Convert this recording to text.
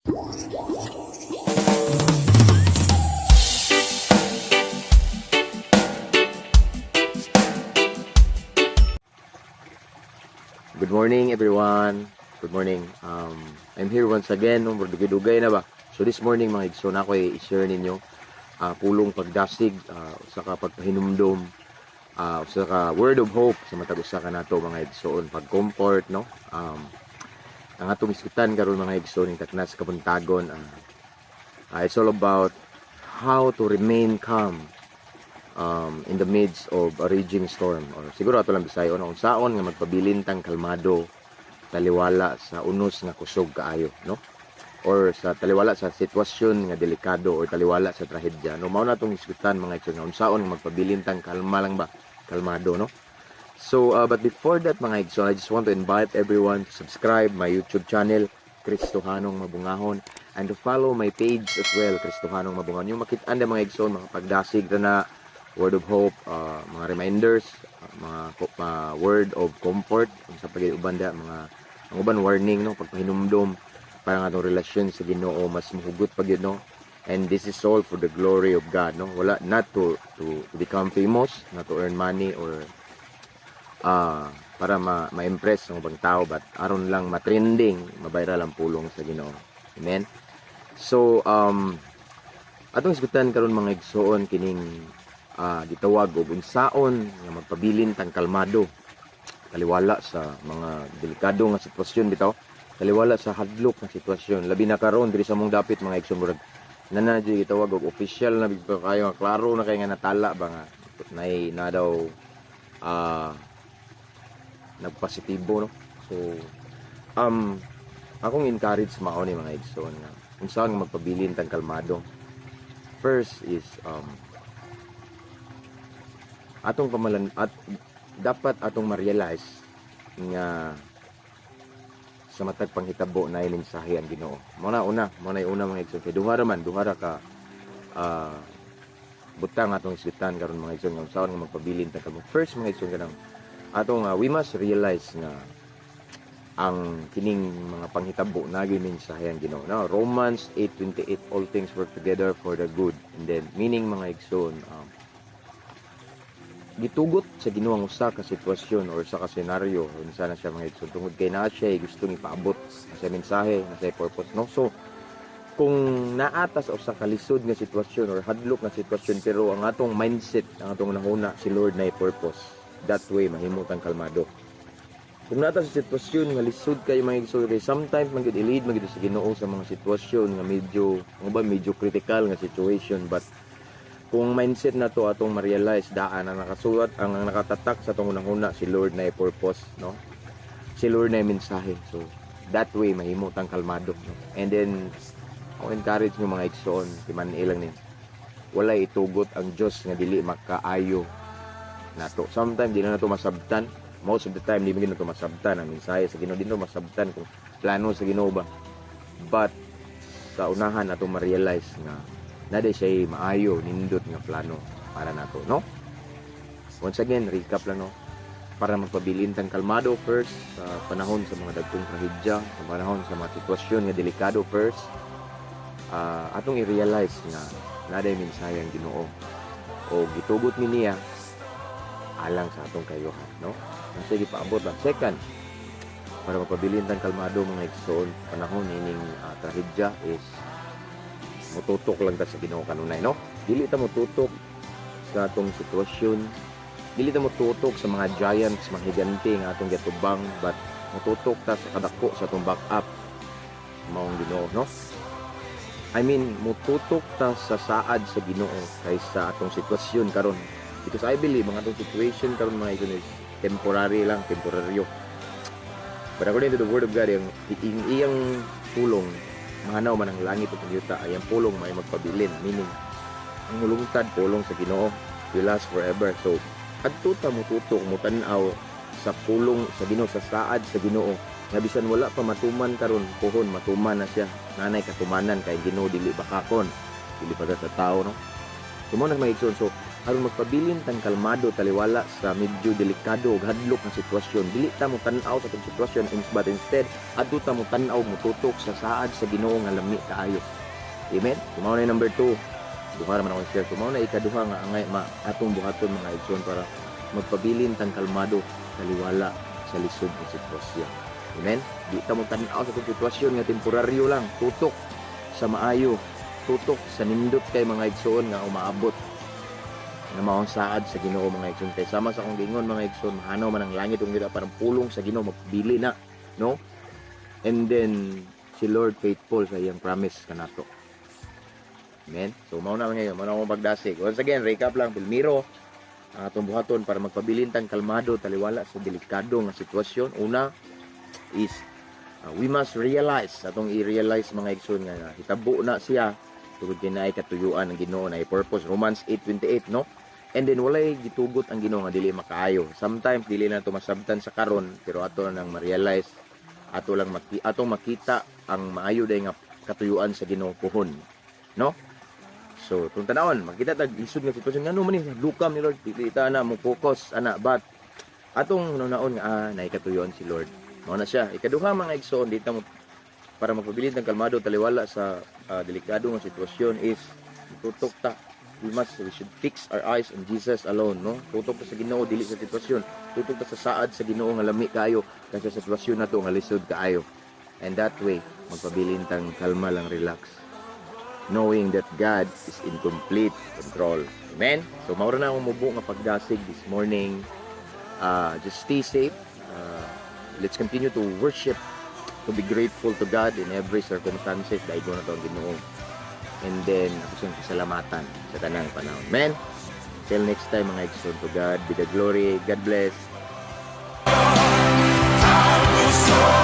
Good morning, everyone. Good morning. I'm here once again, no, dugay-dugay na ba. So this morning, mga igsoon, ako i-share ninyo pulong pagdasig, usa ka pagpahinumdom, usa ka word of hope sa matag usa ka nato, mga igsoon, pag-comfort, no. Ang atong isgutan karon, mga igsoon, ning takna sa kabuntagon, it's all about how to remain calm in the midst of a raging storm, or siguro ato lang bisayon, unsaon nga magpabilin tang kalmado taliwala sa unos nga kusog kaayo, no, or sa taliwala sa sitwasyon nga delikado or taliwala sa trahedya, no. Mao na atong isgutan, mga igsoon, nga unsaon nga magpabilin tang kalma lang ba, kalmado, no. So but before that, mga igsoon, I just want to invite everyone to subscribe my YouTube channel, Kristohanong Mabungahon, and to follow my page as well, Kristohanong Mabungahon. Yung makit-an na, mga igsoon, mga pagdasig na, word of hope, mga reminders, mga word of comfort, sa pag uban da, mga ang uban warning, no, pagpahinumdom para nga atong relasyon sa Ginoo mas muhugot pa gyud, no. And this is all for the glory of God, no. Wala, not to become famous, not to earn money or para ma-impress ang ubang tao, but aron lang ma-trending, ma-viral ang pulong sa Ginoo. Amen. So atong isgutan karon, mga igsoon, kining gitawag og unsaon nga magpabilin tang kalmado taliwala sa mga delikado nga sitwasyon bitaw, taliwala sa hadlok nga sitwasyon, labi na karon diri sa among dapit, mga igsoon. Murag nana jud gitawag og official na bitaw kayo nga klaro na kay nga natala ba nga nay na daw nagpositibo, no. So akong encourage mao ni, mga igsoon, nga unsaon nga magpabilin tang kalmado. First is atong pamalan at dapat atong ma-realize nga sa matag panghitabo na mensahe ang Ginoo. Mo na una, mo na una, mga igsoon, kay duha ra man, duha ra ka butang atong isgutan karon, mga igsoon, nga unsaon nga magpabilin ta kamo. First, mga igsoon, kanang atong we must realize nga ang kining mga panghitabo nagi mensahe ang Ginoo. No, Romans 8:28, all things work together for the good. And then meaning, mga igsoon, gitugot sa Ginoo ang usa ka sitwasyon or sa ka senaryo unsa na siya, mga igsoon, tungod kay naa siya gustong ipaabot sa mensahe na sa purpose, no. So kung naata sa usa ka lisod nga sitwasyon or hadlok nga sitwasyon, pero ang atong mindset, ang atong nahuna, si Lord na purpose, that way mahimo tang kalmado. Kung naata sa sitwasyon nga lisod kayo, mga igsoon, kay sometimes man gyud i-lead man gyud sa Ginoo sa mga sitwasyon nga medyo nga ba medyo critical nga situation, but kung mindset na to atong ma-realize daan ang nakasulat, ang nakatatak sa atong hunahuna, si Lord na purpose, no, si Lord na mensahe, so that way mahimo tang kalmado, no. And then ako encourage nyo, mga igsoon, timan lang ni, walay itugot ang Dios nga dili makaayo nato. Sometimes di na nato masabtan. Most of the time di man nato masabtan ang mensahe sa Ginoo, di nato masabtan kung plano sa Ginoo ba, but sa unahan ato ma-realize nga naa siya maayo, nindot nga plano para nato, no. Once again, recap lang, no, para magpabilin tang kalmado, first, sa panahon sa mga dagkong trahedya, sa panahon sa mga sitwasyon nga delikado, first, atong i-realize nga naa mensahe ang Ginoo o gitugot ni niya alang sa atong kayuhan, no, ang sige paabot ba. Second, para magpabilin tang kalmado, mga igsoon, panahon ining trahedya is mututok lang ta sa Ginoo kanunay, no. Dili ta mututok sa atong sitwasyon, dili ta mututok sa mga giants, mga higante nga atong giatubang, but mututok ta sa kadako sa atong backup, maong Ginoo, no. I mean, mututok ta sa saad sa Ginoo kaysa atong sitwasyon karon, because I believe ang atong situation karon, mga igsoon, is temporary lang, temporaryo. But according to the word of God, yung iyang pulong, mahanaw man ang langit ug yuta, ay ang pulong may magpabilin, meaning ang mulungtad pulong sa Ginoo will last forever. So adto ta mututok, mutan-aw sa pulong sa Ginoo, sa saad sa Ginoo, nga bisan wala pa matuman karon, puhon matuman na siya, nanay katumanan kay Ginoo dili bakakon, dili pa sa tao, no. So mo na, mga igsoon, so Aron magpabilin tang kalmado, taliwala sa medyo delikado ug hadlok nga sitwasyon, dili ta mo tan-aw sa atong sitwasyon, but instead adto ta mo tan-aw, motutok sa saad sa Ginoo nga lami kaayo. Amen. So mao na yung number 2. Duha ra man akong share. So mao na ikaduha nga angay ma atong buhaton, mga igsoon, para magpabilin tang kalmado taliwala sa lisod nga sitwasyon. Amen. Di ta mo tan-aw sa atong sitwasyon nga temporaryo lang, tutok sa maayo, tutok sa nindot kay, mga igsoon, nga umaabot nga maong saad sa Ginoo, mga igsoon. Kay sama sa akong giingon, mga igsoon, mahanaw man ang langit ug parang pulong sa Ginoo magbili na, no? And then si Lord faithful sa iyang promise kanato. Amen. So mao na ngayon, mao na akong pagdasig. Once again, recap lang, primero, ang atong buhaton para magpabilin tang kalmado taliwala sa delikado nga sitwasyon. Una is we must realize, atong i-realize, mga igsoon, nga hitabo na siya tungod kay naay katuyuan ang Ginoo, naay purpose. Romans 8:28, no? And then walay gitugot ang Ginoo nga dili makaayo. Sometimes dili na to masabtan sa karon, pero ato nang ma-realize, ato lang atong makita ang maayo day nga katuyuan sa Ginoo puhon, no? So tung tanawon, makita tag lisod nga sitwasyon, ngano man ni lukam ni Lord, dili ta na mo focus ana, but atong hunaon nga naay katuyuan si Lord. Mao na siya. Ikaduha, mga igsoon, dito mo para magpabilin ng kalmado taliwala sa delikado nga sitwasyon is tutok ta, we should fix our eyes on Jesus alone, no? Tutok ta sa Ginoo, dili sa sitwasyon. Tutok ta sa saad sa Ginoo nga lami kaayo kaysa sa sitwasyon nato nga lisod kaayo. And that way magpabilin tang kalma lang, relax, knowing that God is in complete control. Amen. So mao ra na akong mubo nga pagdasig this morning. Just stay safe. Let's continue to worship, to be grateful to God in every circumstances dahil na to ang Ginoo. And then ako siyang pasalamatan sa tanang panahon. Man, till next time, mga igsoon, to God be the glory. God bless. Time will soar.